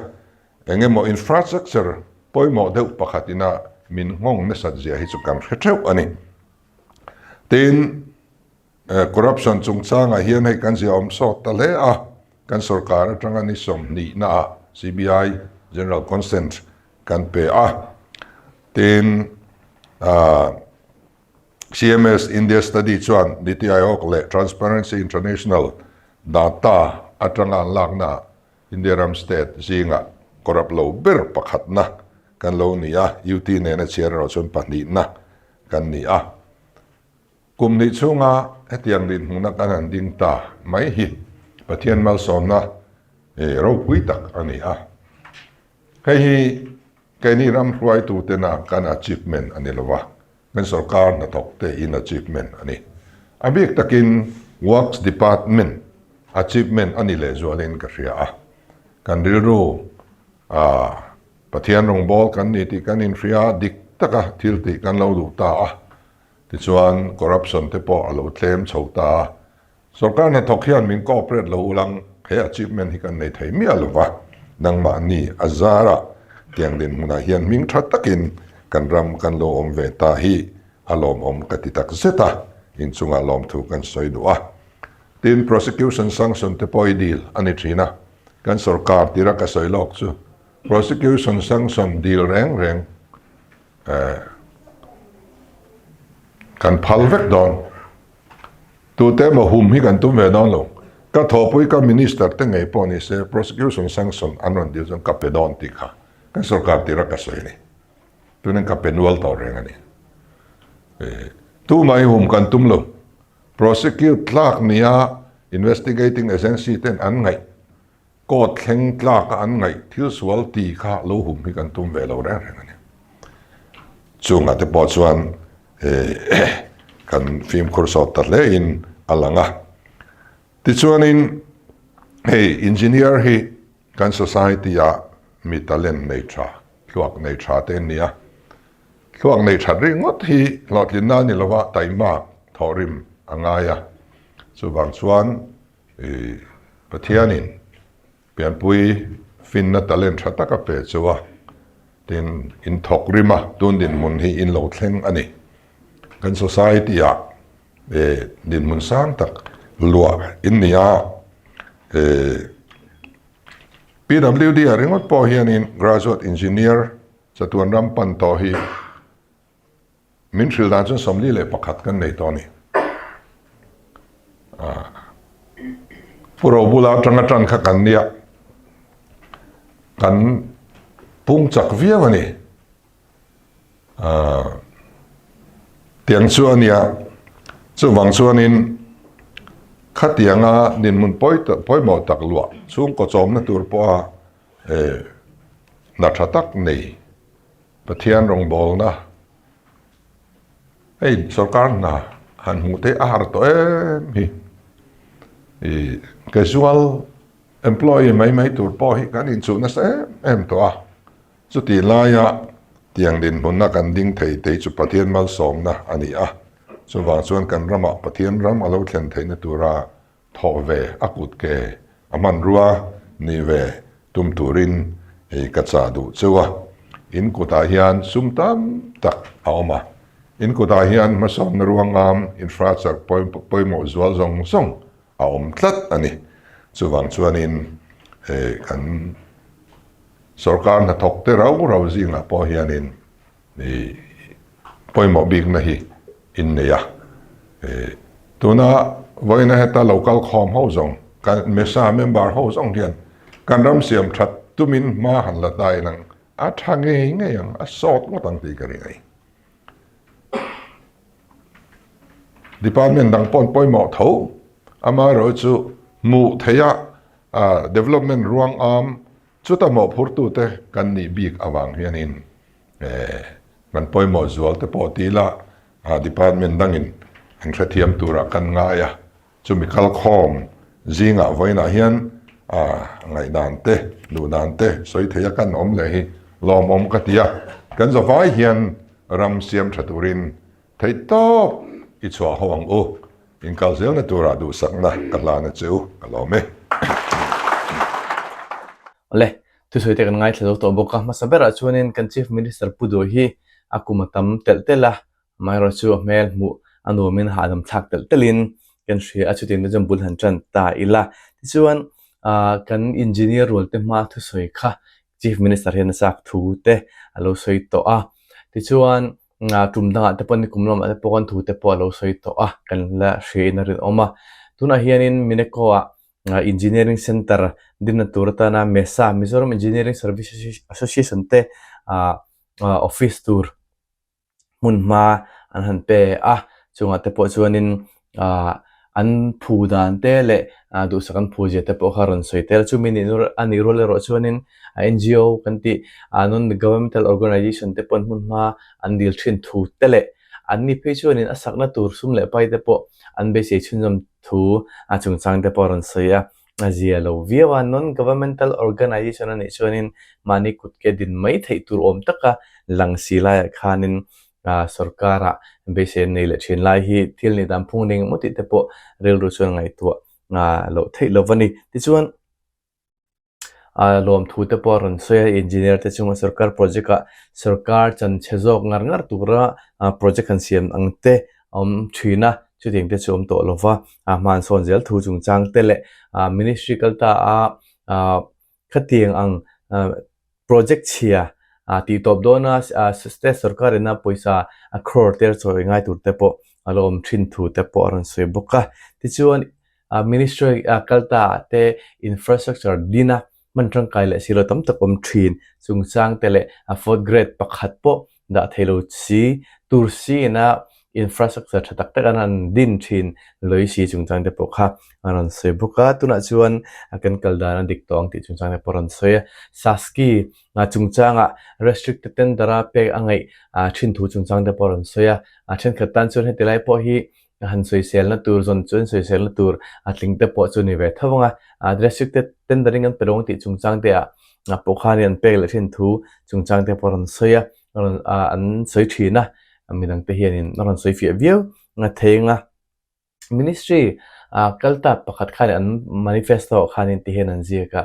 eng emaw infrastructure pawimawh deuh pakhat ina min nghawng nasat zia hi chu kan hre theuh a ni. Tin. Corruption chungchangah hian hei kan ziahawm sawt ta hle a, kan sorkar atanga ni sawmhnihnaah CBI General Consent kan pe a. Tin, CMS India Study chuan Niti Aayog leh Transparency International data atanga an laknaah India ram state zingah corrupt lo ber pakhatna kan lo ni a, UT nena chhiar erawh chuan pahnihna kan ni a. Kum hnih chhunga hetiang dinhmuna kan han ding ta mai hi Pathian malsawmna ropui tak a ni a. Hei hi keini ram hruaitutena kan achievement a ni lo va, kan sorkar hnathawkte in achievement a ni. A bik takin Works Department achievement a ni lehzualin ka hria a. Kan rilru Pathian rawngbâwl kan ni tih kan inhria, dik taka thil tih kan lo duh ta a. Tichuan, corruption te pawh a lo tlem chho ta a. Sorkar hnathawk hian min cooperate lo ulang, he achievement hi kan nei thei miah lo va. Nangmahni a zarah tiang dinhmunah hian hming tha takin kan ram kan lo awm ve ta hi a lawmawm ka ti tak zet a, inchungah lawmthu kan sawi duh a. Tin, prosecution sanction te pawh i deal a ni thin a, kan sorkar tira ka sawi lawk chu prosecution sanction deal reng reng Kan phal vek dawn. Tute emaw hum hi kan tum ve dawn lo. Ka thawhpui ka minister te ngei pawh ni se prosecution sanction an rawn dil chuan ka pe dawn tih kha kan sorkar tira ka sawi a ni. Tunin ka pe nual tawh reng a ni. Tumah hi hum kan tum lo. Prosecute tlak nia investigating agency ten an ngaih Court thleng tlak a an ngaih thil sual ti kha lo hum hi kan tum ve lo reng reng a ni. Chungah te pawh chuan kan fimkhur sawt ta hle in a lang a. Tichuanin hei engineer hi kan society ah mi talent nei tha, thluak nei tha te an ni a. Thluak nei that ringawt hi hlawhtlinna a ni lova taimak thawhrim a ngai a. Chuvang chuan I Pathianin pianpui finna talent tha tak a pe chu a, tin in thawk rim a, tun dinhmun hi in lo thleng a ni. Kan society ah e dinhmun sang tak luah in ni a, e PWD ah ringawt pawh hianin graduate engineer chatuan ram pan tawh hi Min hrilh dan chuan 41 kan nei tawh a ni. Pu Robula atanga tan kha kan nia, kan pung chak viau a ni. Tiang chu a nia, chuvang chuanin khatianga dinhmun pawimawh tak luah chhungkaw chawmna tur pawha hna tha tak nei Pathian rawngbawlna hei sorkar hna han hmuh te a har tawh em hi. I casual employee mai mai tur pawh hi kan inchuh nasa em em tawh a. Chutih laia tiang dinhmunna kan ding thei te chu Pathian malsawmna a ni a. Chuvang chuan kan ramah Pathian ram a lo thlen theihna tura Thawh ve a kut ke a hmanrua ni ve tum turin hei ka chah duh cheu a, in kutah hian sum tam tak a awm a, in kutah hian hmasawnna ruangam infrastructure pawimawh zual zawng zawng a awm tlat a ni. Chuvang chuanin hei kan sorkar hnathawk te rau rau zingah pawh hianin I pawimawh bikna hi in nei a, tuna vawiina heta lo kal khawm ho zawng, kan MESA member ho zawng hian kan ram siam that tumin hma han la ta in ang, a tha ngei ngei ang, a sawt ngawt ang tih ka ring a ni. Department dang paw'n pawimawh tho, amaherawhchu hmuh theiha development ruang am Chuta mawhphurtute kan nih bik avang hianin kan pawimawh zual te pawh ti ila department dangin an hrethiam turah kan ngai a, chumi kalkhawm zingah vawiinah hian ngaihdan te, duhdan te sawi theia kan awm leh hi lawmawm ka ti a, kan zavai hian ram siam tha turin Theihtawp i chhuah ho ang u. Inkal zelna turah duhsakna ka hlan a che u, ka lawm e. Awle, thusawi te kan ngaithla zo tawh bawk a, hmasa berah chuanin kan Chief Minister Pu Duai hi a kum a tam telh telh a, amaherawhchu a hmel hmuh a nuamin a hahdam thlak telh telhin. kan hria a, chutiang te chuan bul han tan ta ila. Tichuan kan engineer rual te hma thusawi kha Chief Minister hian a chak thu te a lo sawi tawh a. Tichuan tum dangah te pawh nikum lamah te pawh kan thu te pawh a lo sawi tawh a, kan la hria in a rinawm a. Tunah hianin Mineco ah Engineering Centre dinna tur atana MESA, Mizoram Engineering Service Association te office tur hmun hma an han pe a, chungah te pawh chuanin ahh an phu dan te leh ah duhsak an phu zia te pawh kha a rawn sawi tel a, chumi nih a nih rual erawh chuanin N_G_O kan tih ah non governmental organization te pawh an hmun hma an dil thin thu te leh an ni phei chuanin a sakna tur sum leh pai te pawh an beisei chhunzawm thu a chungchang te pawh a rawn sawi a. A zia lo viau a, non-governmental organization a nih chuanin mahni kut ke din mai theih tur awm taka lang si laiah khanin sorkarah beisei an nei leh thin lai hi thil nih dan phung eng emaw tih te pawh rilru chuan ngaihtuah loh theih lo a ni. Tichuan. Lawmthu te pawh a rawn sawi a, engineer te chunga sorkar project ah sorkar chan chhe zawk ngar ngar tura project han siam ang te a awm thin a, chutiang te chu a awm tawh lo va, hma an sawn zel thu chungchang te leh ministry kal ta a khatiang ang project chhia tih tawp dawn a state sorkar ina pawisa a crore te chawi ngai tur te pawh a lo awm thin thu te pawh a rawn sawi bawk a, tichuan Ministry kal ta ah te infrastructure din a hman tangkai leh silo tam tak awm thin chungchang te leh a fourth grade pakhat pawh dah thei lo si tur si ina infrastructure tha tak tak an han din thin lawih si chungchang te pawh kha a rawn sawi bawk a. Tunah chuan kan kal dan a dik tawh ang tih chungchang te pawh a rawn sawi a. Saski chungchangah restricted tender a pek a ngaih thin thu chungchang te pawh a rawn sawi a. A thenkhat tan chuan heti lai pawh hi A han sawiselna tur zawn chuan sawiselna tur a tling te pawh chu ni ve tho ang a, a restricted tendering an pe lo ang tih chungchang te ah pawh khanin an pek leh thin thu chungchang te pawh a rawn sawi a, a rawn ah an sawi thin a, midang te hianin a rawn sawi fiah viau a thei ang a. Ministry ah kal ta pakhat khanin an manifesto ah khanin ti hian an ziak a,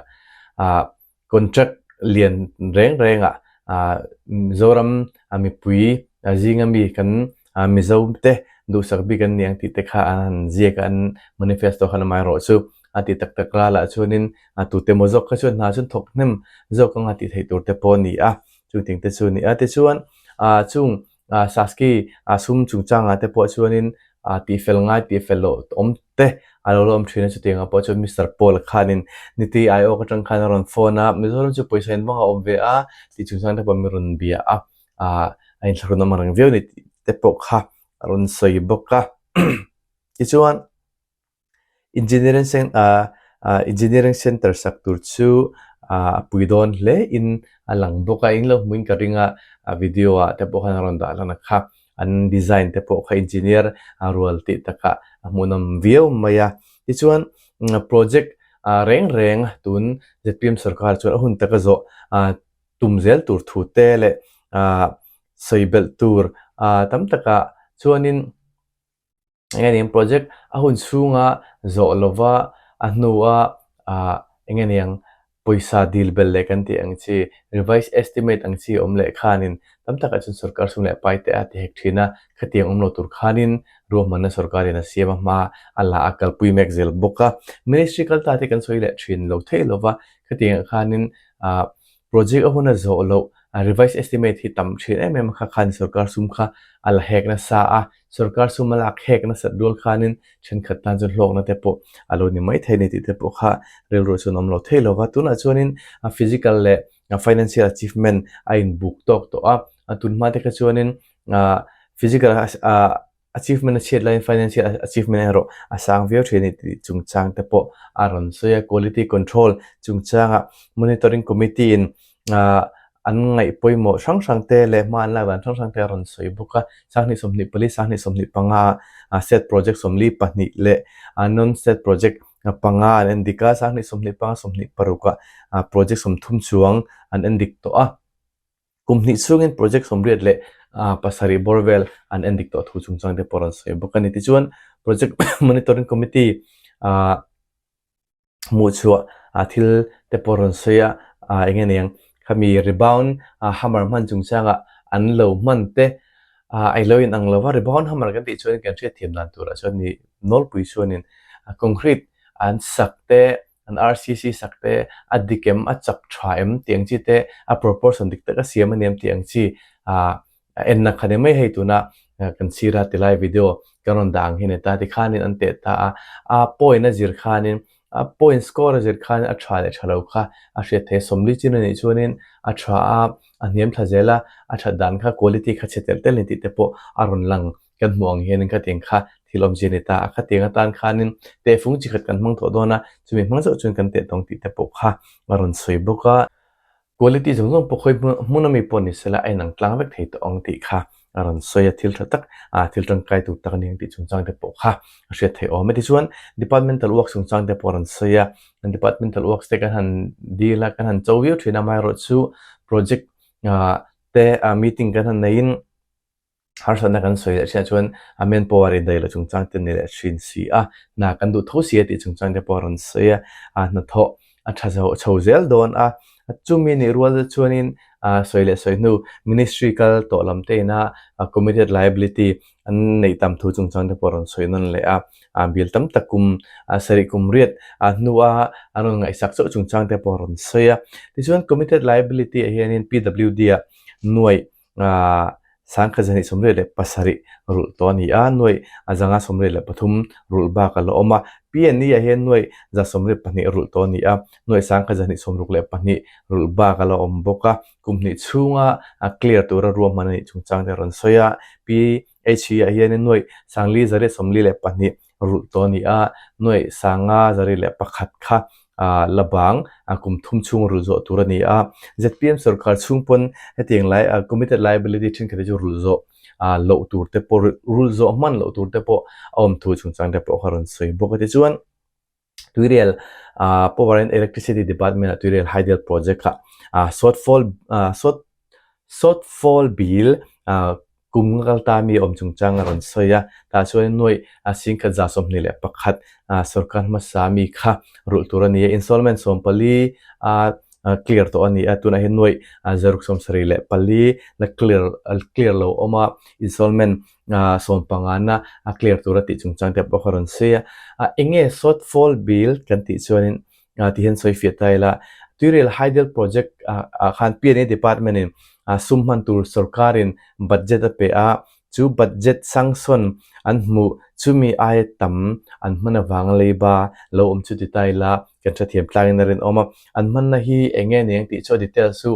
ah Contract lian reng rengah Mizoram mipui zinga mi kan Mizo te duhsak bik an ni ang tih te kha an han ziak a, an manifesto khan amaherawh chu a ti tak tak ralah chuanin tute maw zawk kha chuan hna chuan thawk hnem zawk anga tih theih tur te pawh a ni a, chuting te chu a ni a. Tichuan chung Saski sum chungchangah te pawh chuanin tihfel ngai tihfel loh awm te a lo la awm thin a, chutiangah pawh chuan Mister Paul khanin Niti Aiawk atang khan a rawn phone a, Mizoram chu pawisa in vanga awm ve a tih chungchang te pawh mi rawn bia a, a inthlahrun awm ang reng viau a ni tih te pawh kha a rawn sawi bawk a. Tichuan. Engineering Engineering Centre sak tur chu a pui dawn hle in a lang bawk a, englo hmuin ka ring a, a video ah te pawh khan a rawn dah lan a kha, an design te pawh kha engineer a rual tih takah a hmuhnawm viau mai a. Tichuan project reng reng tun zpm sorkar chuan a hun taka zawh tum zel tur thu te leh sawi belh tur tam takah chuanin Enge niang project a hun chhunga zawh lova a hnua ah enge niang pawisa dil belh leh kan tih ang chi revise estimate ang chi awm leh khanin tam takah chuan sorkar sum leh pai te a ti hek thin a, khatiang awm lo tur khanin ruahmanna sorkarin a siam a hma a la a kalpui mek zel bawk a. Ministry kal ta te kan sawi leh thin lo theih lova khatiangah khanin ah project a huna zawh loh revise estimate hi tam thin em em a kha khan sorkar sum kha a la hek nasa a. Sorkar sum a lak hek nasat rual khanin thenkhat tan chuan hlawkna te pawh a lo ni mai thei a ni tih te pawh kha rilru chuan a awm lo thei lo va. Tunah chuanin a physical leh financial achievement a inbuk tawk tawh a, a tun hma te kha chuanin physical achievement a chhiat laiin financial achievement erawh a sang viau thin a ni tih chungchang te pawh a rawn sawi a. Quality control chungchangah monitoring committee in an ngaih pawimawh hrang hrang te leh hma an lak dan hrang hrang te a rawn sawi bawk a, 2024, 2025 ah state project 42 leh non state project panga an en dik a, 2025, 26 ah project 30 chuang an en dik tawh a, kum hnih chhungin project 87 bawr vel an en dik tawh thu chungchang te pawh a rawn sawi bawk a ni. Tichuan project monitoring committee ah hmuh chhuah ah thil te pawh rawn sawi a ah eng nge niang khami rebound ah hammer hman chungchangah an lo hman te. A ilo in ang lo va, rebound hammer kan tih chuan kan hriatthiam dan turah chuan ni nawlpui chuanin concrete an sak te, an RCC sak te a dik em, a chak tha em tih ang chi te, a proportion dik tak a siam a ni em tih ang chi a enna kha ni mai hei tuna kan sira tilai video kan rawn dah ang hi a ni ta tikhanin an teh ta a, a point a zir khanin a point score a zir khan a tha leh tha lo kha a hriat theih a, sawmli chin a nih chuanin a tha a, a hniam thla zel a, a that dan kha quality kha chhe telh telh a ni tih te pawh a rawn lang kan hmuh ang hianin khatiang kha thil awmzia a ni ta a, khatiang atan khanin tehfung chi khat kan hmang tawh dawn a, chumi hmang zauh chuan kan teh tawng tih te pawh kha a rawn sawi bawk a. Quality zawng zawng pawh khawi hmun ami pawh ni sela a inang tlang vek thei tawh ang tih kha a rawn sawi a, thil tha tak thil tangkai tur tak a ni ang tih chungchang te pawh kha a hriat theih awm e. Tichuan departmental works chungchang te pawh a rawn sawi a, departmental works te kan han dil a, kan han cho viau thin a, amaherawhchu project te meeting kan han neiin Harsatna kan sawi leh thinah chuan a manpower in daih loh chungchang te ni leh thin si a, hna kan duh tho si a tih chungchang te pawh a rawn sawi a, a hnathawh a tha zo chho zel dawn a, chumi nih rual chuanin sawi leh sawi hnu ministry kal tawh lam te ina committed liability an neih tam thu chungchang te pawh a rawn sawi nawn leh a, bill tam tak kum sarih kum riat hnua an rawn ngaihsak chauh chungchang te pawh a rawn sawi a, tichuan committed liability ah hianin PWD ah nuaih 1977 rulh tawh a ni a, nuaih a zanga 73 rulh bak a la awm a. PNE ah hian nuaih za 72 rulh tawh a ni a, nuaih 1962 rulh bak a la awm bawk a. Kum hnih chhunga clear tura ruahman a nih chungchang te a rawn sawi a. PHE ah hianin nuaih 44 rulh tawh a ni a, nuaih 51 kha la bang kum thum chhung rulh zawh tur a ni a. ZPM sorkar chhung pawn hetiang lai committed liability thenkhat hi chu rulh zawh loh tur te pawh rulh zawh hman loh tur te pawh a awm thu chungchang te pawh kha rawn sawi bawk a. Tichuan Tuirial Power and Electricity Department ah Tuirial Hydel Project ah shortfall shortfall bill Kum nga kal ta mi awm chungchang a rawn sawi a, tah chuan nuaih 1121 sorkar hmasa mi kha rulh tur a ni a, installment 14 a clear tawh a ni a, tunah hian nuaih 674 la clear clear lo awm a, installment 15 na a clear tur a tih chungchang te pawh kha a rawn sawi a, eng nge shortfall bill kan tih chuanin ti hian sawi fiah ta ila, Tuirial Hydel Project ah khan PNA Department in sum hman tur sorkarin budget a pe a, chu budget sanction an hmuh chumi aia tam an hman avanga leiba lo awm chu ti ta ila kan hrethiam tlangin a rinawm a, an hmanna hi eng nge ni ang tih chu a details chu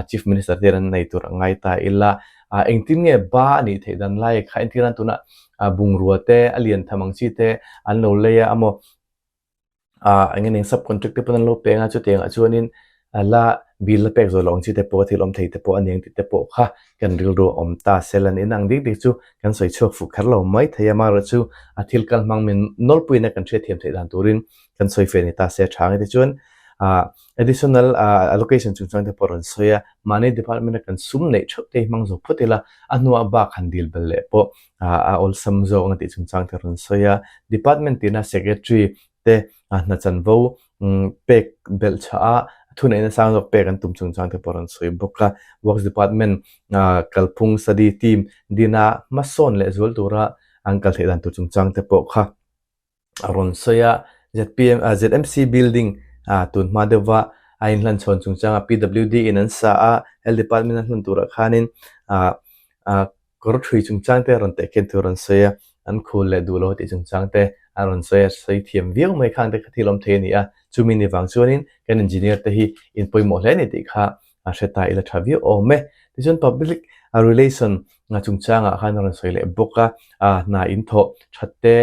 Chief Minister te hian an nei tur a ngai ta ila, engtin nge ba a nih theih dan lai kha entir nan tunah bungrua te a lian tham ang chi te an lo lei a emaw ah eng nge sub contract te pawn an lo peng a chutiang ah chuanin a la bill la pek zawh loh ang chi te pawh thil awm thei te pawh a ni ang tih te pawh kha kan rilru a awm ta sel a ni inang dik dik chu kan sawi chhuak fuh kher lo mai thei a amaherawh chu a thil kal hmang min nawlpuiin a kan hriatthiam theih dan turin kan sawi fe ni ta se a tha ang e tichuan ah additional ah allocation chungchang te pawh a rawn sawi a mahni department a kan sum neih theuh te hi hmang zawk phawt ila a hnuah bak han dil bel leh pawh a awlsam zawk ang tih chungchang te rawn sawi a, department tina secretary te hna chanvo pek belh chhah a, thuneihna sang zawk pek an tum chungchang te pawh rawn sawi bawk a, works department kalphung study team dina hmasawn leh zual tura an kal theih dan tur chungchang te pawh kha. a rawn sawi a, zpm ah ZMC building ah tun hma deuhva a inhlan chhawn chungchanga PWD in an sa a, health department a hmun turah khanin ah ah kawr thui chungchang te a rawn tehkhin thu a rawn sawi a, an khul leh duh lo tih chungchang te a rawn sawi a, sawi thiam viau mai khang te kha thil awm thei a ni a, chumi ni vang chuanin kan engineer te hi in pawimawh hle a ni tih kha a hre ta ila tha viau awm e. Tichuan public relation chungchangah khan a rawn sawi leh bawk a, hna in thawh that te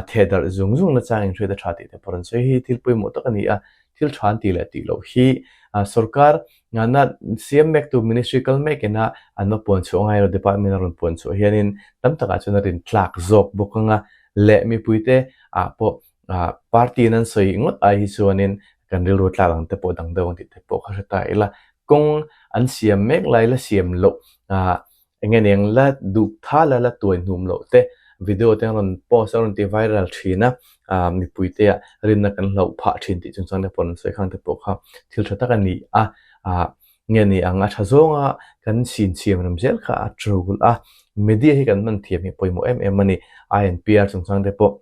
theh darh zung zung na chang inhriat a tha tih te pawh a rawn sawi hi thil pawimawh tak a ni a, thil tha an tih leh tih loh hi sorkar na siam mek tu ministry kal mek ina an va puan chhuah ngai lo department a rawn puan chhuah hianin tam takah chuan a rin tlak zawk bawk anga leh mipuite ah pawh Ah party in an sawi ngawt ai hi chuanin kan rilru tlak ang te pawh dang deuh ang tih te pawh ka hre ta ila. Kawng an siam mek lai la siam loh ah eng nge niang la duh tha la la tuai hnum loh te video te an rawn post a rawn ti viral thin a ah mipui te ah rinna kan hlauh phah thin tih chungchang te pawh an sawi khang te pawh kha thil tha tak a ni a ah nge ni ang a tha zawnga kan sin siam rem zel kha a tul a. Media hi kan hman thiam hi a pawimawh em em a ni. INPR chungchang te pawh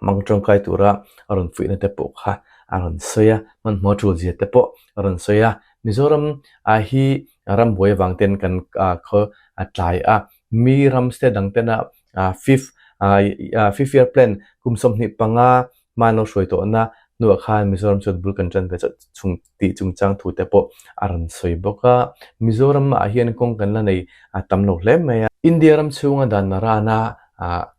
hmang tawngkai tura a rawn fuihna te pawh kha a rawn sawi a, hmanhmawh tul zia te pawh a rawn sawi a. Mizoram ah hi rambuai avang ten kan khaw a tlai a, mi ram state dang tena fifth fifth year plan kum 25 hma an lo hruai tawhna hnuah khan Mizoram chuan bul kan tan ve chauh chung tih chungchang thu te pawh a rawn sawi bawk a. Mizoram ah hian kawng kan la nei tam lo hle mai a. India ram chhunga dan rana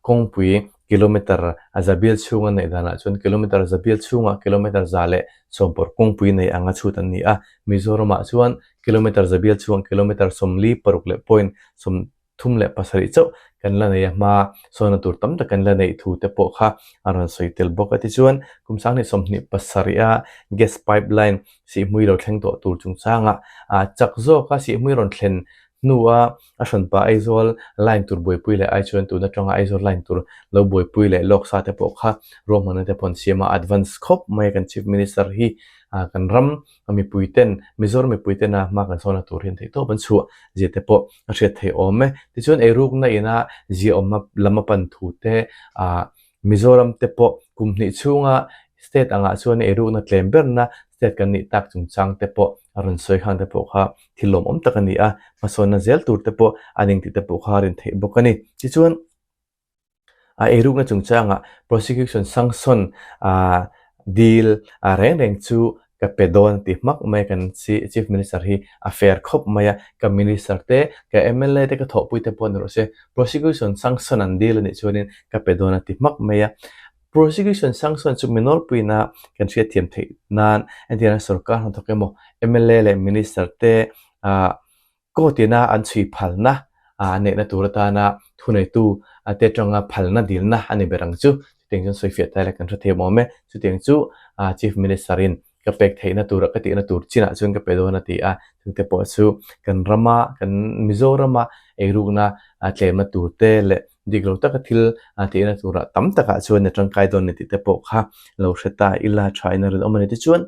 kawngpui kilometre a zabial chhunga neih danah chuan kilometre zabial chhungah kilometre 110 kawngpui nei anga chhut an ni a. Mizoram ah chuan kilometre zabial chhungah kilometre 46 leh point 37 chauh kan la nei a, hma sawna tur tam tak kan la neih thu te pawh kha a rawn sawi tel bawk a. Tichuan, kum 2027 a gas pipeline sihhmui lo thleng tawh tur chungchangah chak zawka sihhmui rawn thlen hnua a hrawnpa Aizawl line tur buaipui leh ai chuan tun atanga Aizawl line tur lo buaipui leh lawk sa te pawh kha ruahmanna te pawh an siam a, advance khawp mai a kan Chief Minister hi kan ram A mipuiten, Mizoram mipuiten a hma kan sawnna tur hian theihtawp an chhuah zia te pawh a hriat theih awm e. Tichuan eirukna ina ziaawmna lam a pan thu te, ah Mizoram te pawh kum hnih chhunga state angah chuan eirukna tlem berna state kan nih tak chungchang te pawh a rawn sawi khang te pawh kha thil lawmawm tak a ni a, hmasawnna zel tur te pawh a ning tih te pawh kha a rin theih bawk a ni. Tichuan. A eirukna chungchangah prosecution sanction dil reng reng chu ka pe dawn a ti hmak mai a, kan Chief Minister hi a fair khawp mai a, ka Minister te, ka mla te, ka thawhpui te pawh ni rawh se, prosecution sanction an dil a nih chuanin ka pe dawn a ti hmak mai a. Prosecution sanction chu mi nawlpuina kan hriatthiam theih nan entirna sorkar hnathawk emaw mla leh Minister te Court ina an chhui phalna a neihna tur atana thuneitu te atanga phalna dilna a ni ber ang chu. Chutiang chuan sawifiah ta ila kan hre thei awm e. Chutiang chu Chief Minister in ka pek theihna tura ka tihna tur chinah chuan ka pe dawn a ti a. Chungte pawh chu kan rama kan Mizorama eirukna tlemna tur te leh dik lo taka thil tihna turah tam takah chuan a tangkai dawn a ni tih te pawh kha lo hre ta ila tha in a rinawm a ni. Tichuan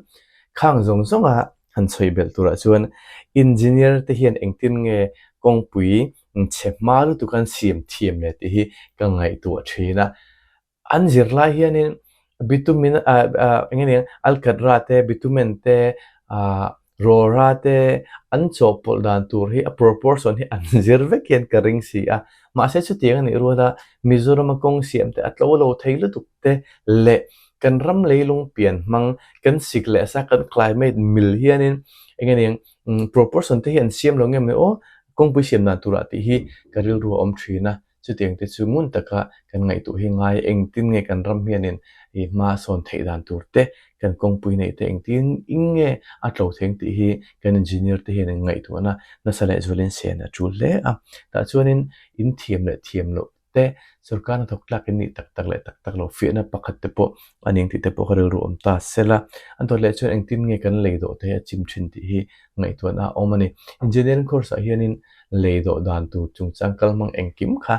khang zawng zawnga Han chhawi belh turah chuan engineer te hian engtin nge kawngpui chhe hma lutuk an siam thiam le tih hi ka ngaihtuah thin a. An zir lai hianin bitumen ah ah eng nge ni ang alkatra te bitumen te ah rawra te an chawhpawlh dan tur hi a proportion hi an zir vek hian ka ring si a. Mahse chutiang a nih ruala Mizorama kawng siam te a tlo lo thei lutuk te leh kan ram leilung pian hmang kan sik leh sa kan climate mil hianin eng nge ni ang proportion te hi an siam lo nge maw aw kawngpui siam dan turah tih hi ka rilru a awm thin a, chutiang te chu ngun taka kan ngaihtuah hi ngai engtin nge kan ram hianin ih hma a sawn theih dan tur te kan kawngpui neih te engtin ing nge a tlo theng tih hi kan engineer te hian ngaihtuahna nasa leh zualin sen a tul hle a, tah chuanin in thiam leh thiam loh te sorkar hnathawk tlak in nih tak tak leh tak tak lo fiahna pakhat te pawh a ning tih te pawh ka rilru awm ta sela. An dawt leh chuan engtin nge kan lei dawh te hi a chim thin tih hi ngaihtuahna a awm a ni. Engineering course ah hianin lei dawh dan tur chungchang kal hmang engkim kha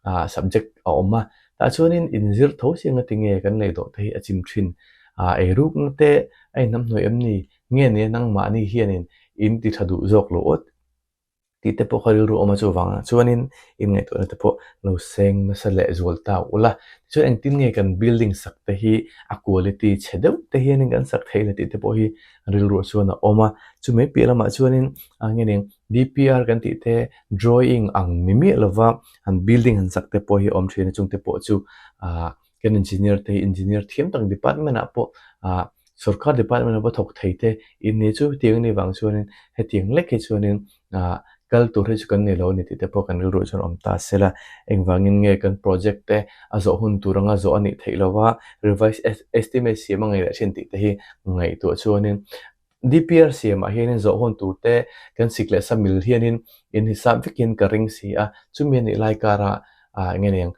ah subject a awm a, tah chuanin inzir tho si anga tinge kan lei dawh te hi a chim thin. Ah eirukna te a inhnamhnawih em ni? Nge nia nangmahni hianin in ti tha duh zawk lo awt? Tih te pawh kha rilru awm a chuvang ah chuanin inngaihtuahna te pawh lo seng nasa leh zual ta ula. Tichuan engtin nge kan building sak te hi a quality chhe deuh te hianin kan sak theih le tih te pawh hi rilruah chuan a awm a. Chumai piah lamah chuanin a nge ning DPR kan tih te drawing ang ni miah lova han building han sak te pawh hi a awm thin a chungte pawh chu ah kan engineer te hi engineer thiam tak department ah pawh ah sorkar department ah pawh thawk thei te in ni chu hetiang anih vang chuanin hetiang lek hi chuanin ah kal tur hi chu kan nei lo a ni tih te pawh kan rilruah chuan awm ta se la engvangin nge kan project te a zawh hun tur anga zawh a nih theih lova revise estimate siam a ngaih leh thin tih te hi ngaihtuah chuanin DPR siamah hianin zawh hun tur te kan sik leh sa mil hianin inhisap vekin ka ring si a chumi a nih lai karah ah eng nge ni ang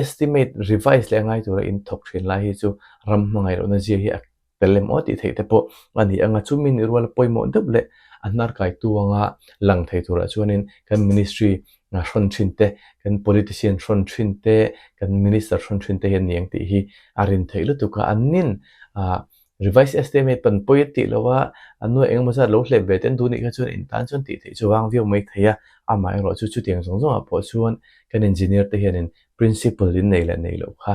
Estimate revise leh a ngai tura in thawk thin lai hi chu ram hmangaih lohna zia hi a tel em aw tih theih te pawh a ni ang a, chumi nih ruala pawimawh deuh leh a hnar kaitu anga lang thei turah chuanin kan ministry hrawn thin te, kan politician hrawn thin te, kan minister hrawn thin te hi an ni ang tih hi a rin theih lutuk a, an nin ah. Revised estimate pan pawi a tih loh a, a nuai engemaw zat lo hlep ve te an duh nih kha chuan in tan chuan tih theih chu vang viau mai thei a, amaherawh chu chutiang zawng zawngah pawh chuan kan engineer te hianin principle in nei leh nei loh kha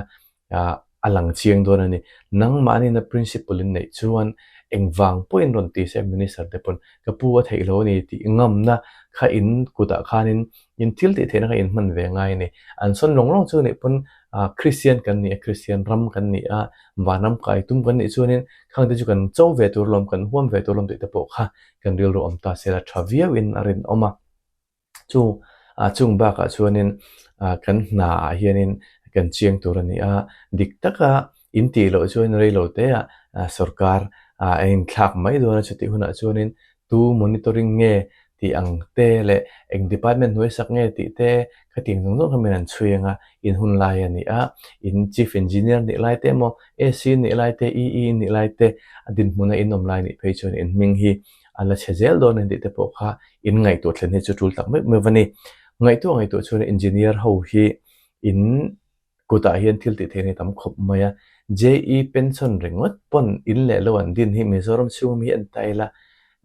a lang chiang dawn a ni. Nangmahniina principle in neih chuan engvang pawhin rawn ti se minister te pawn ka pu a theih lo a ni tih ngamna kha in kutah khanin in thil tih theihna kha in hman ve ngai a ni. An sawn lawng lawng chu nih pawn Kristian kan ni a, Kristian ram kan ni a, vanram kai tum kan nih chuanin khang te chu kan cho ve tur lawm, kan huam ve tur lawm tih te pawh kha kan rilru awm ta se la tha viauin a rinawm a. Chu chung bakah chuanin kan hna ah hianin kan chiang tur a ni a, dik taka in tih loh chuan rei lo te ah sorkar a inthlak mai dawn a, chutih hunah chuanin tu monitoring nge tih ang te leh eng department hnuai sak nge tih te khatiang zawng zawng kha min an chhui ang a, in hun lai a ni a, in chief engineer nih lai te emaw AC nih lai te EE nih lai te a dinhmuna in awm lai nih phei chuan in hming hi a la chhe zel dawn a ni tih te pawh kha in ngaihtuah thlen hi chu tul tak meuh meuh a ni. Ngaihtuah ngaihtuah chuan engineer ho hi in kutah hian thil tih theih a ni tam khawp mai a, JE pension ringawt pawn in leh lo an din hi Mizoram chhung mi hi an ta ila,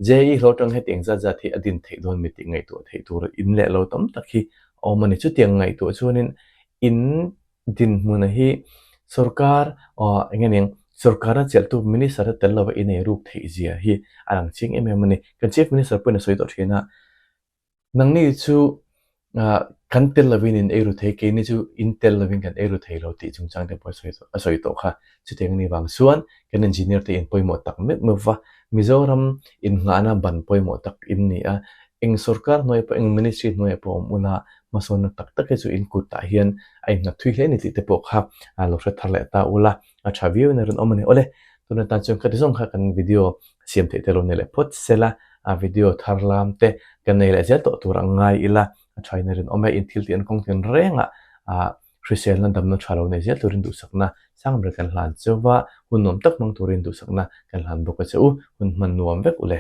JE hlawh atang hetiang zat zat hi a din theih dawn mi tih ngaihtuah theih tur in leh lo tam tak hi a awm a ni. Chutiang ngaihtuah chuanin in Dinhmuna hi sorkar aw eng nge ning sorkara chelhtu minister a tel lova inei ruk theih zia hi a lang chiang em em a ni. Kan chief minister pawhin a sawi tawh thin a, nangni chu ah kan tel lovin in ei ru thei, keini chu in tel lovin kan ei ru thei lo tih chungchang te pawh a sawi tawh a sawi tawh kha. Chutiang a nih vang chuan kan engineer te in pawimawh tak meuh meuh va, Mizoram innghahna ban pawimawh tak in ni a, eng sorkar hnuaiah pawh eng ministry hnuaiah pawh awm ula hmasawnna tak tak hi chu in kutah hian a innghat thui hle a ni tih te pawh kha lo hre thar leh ta ula, a tha viau in a rawn awm a ni. Awle, tuna tan chuan khati zawng kha kan video siam theih te lo nei leh phawt sela, a video thar lam te kan nei leh zel tawh tur ang ngai ila, a tha in a rawn awm e, in thil tih an kawng tin rengah ah hriselna damna tha lo nei zel turin duhsakna sang ber kan hlan cheu va, hun nuam tak hmang turin duhsakna kan hlan bawk a che u, hun hman nuam vek u le.